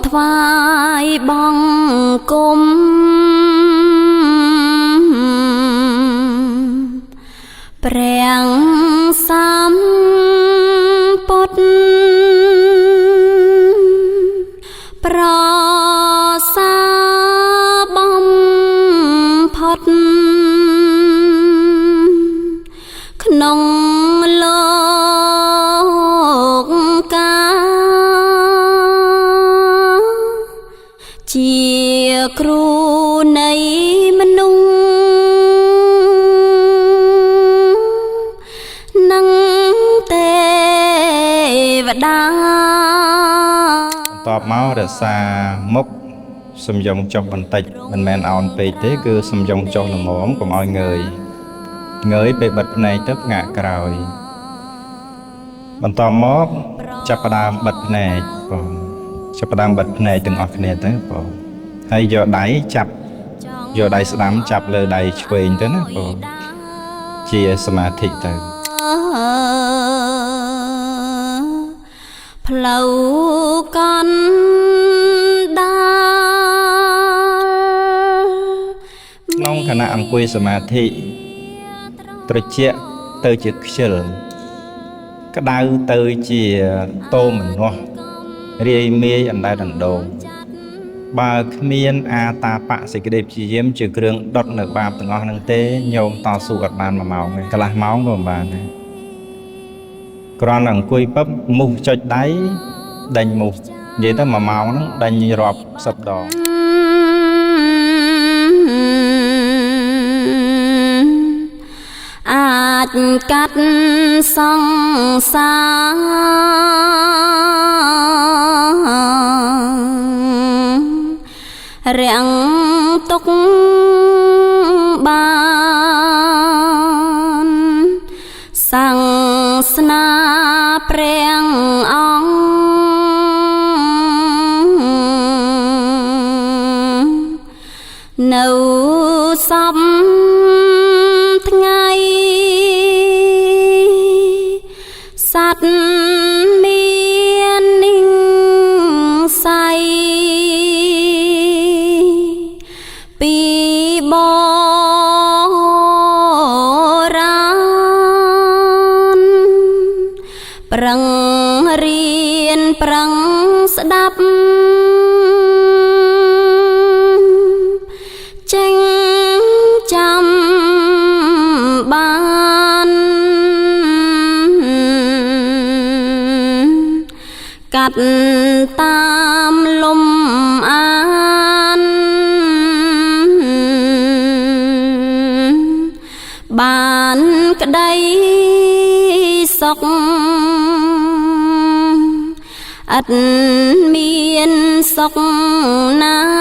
ថ្វាយបង្គំព្រះសម្ពុទ្ធប្រសាបំផុតក្នុងលោកកាជាគ្រូនៃមនុស្សនិងទេវតា បន្ទាប់មករក្សាមុខសំយងចុះបន្តិចមិនមែនអោនពេកទេគឺសំយងចុះល្មមកុំឲ្យងើយងើយពេលបិទភ្នែកទៅផ្ងាក់ក្រោយបន្ទាប់មកចាប់ផ្ដើមបិទភ្នែកបងចាប់ផ្ដើមបិទភ្នែកទាំងអស់គ្នាទៅបងហើយយកដៃចាប់យកដៃស្ដាំចាប់លើដៃឆ្វេងទៅណាបងជាសមាធិទៅ ផ្លូវកណ្ដាល ក្នុងខណៈអង្គុយសមាធិត្រជាក់ទៅជាខ្ជិលក្តៅទៅជាតោមនោះរាយមាយអណ្ដែតអណ្ដូងបើគ្មានអាតាបៈសេចក្តីព្យាយាមជាគ្រឿងដុតនៅបាបទាំងអស់ហ្នឹងទេញោមតស៊ូអត់បាន1ម៉ោងទេកន្លះម៉ោងក៏មិនបានដែរគ្រាន់តែអង្គុយពឹបមូសចុចដៃដេញមូសនិយាយទៅ1ម៉ោងហ្នឹងដេញរាប់សិបដង អាចកាត់សង្សាររាំងទុកបានសាសនាព្រះអង្គនៅសពថ្ងៃសត្វមាននិស្ស័យពីបរាណប្រឹងរៀនប្រឹងស្ដាប់ចេញចាំបានកាត់តាមលំអានបានក្តីសុខឥតមានសុខណា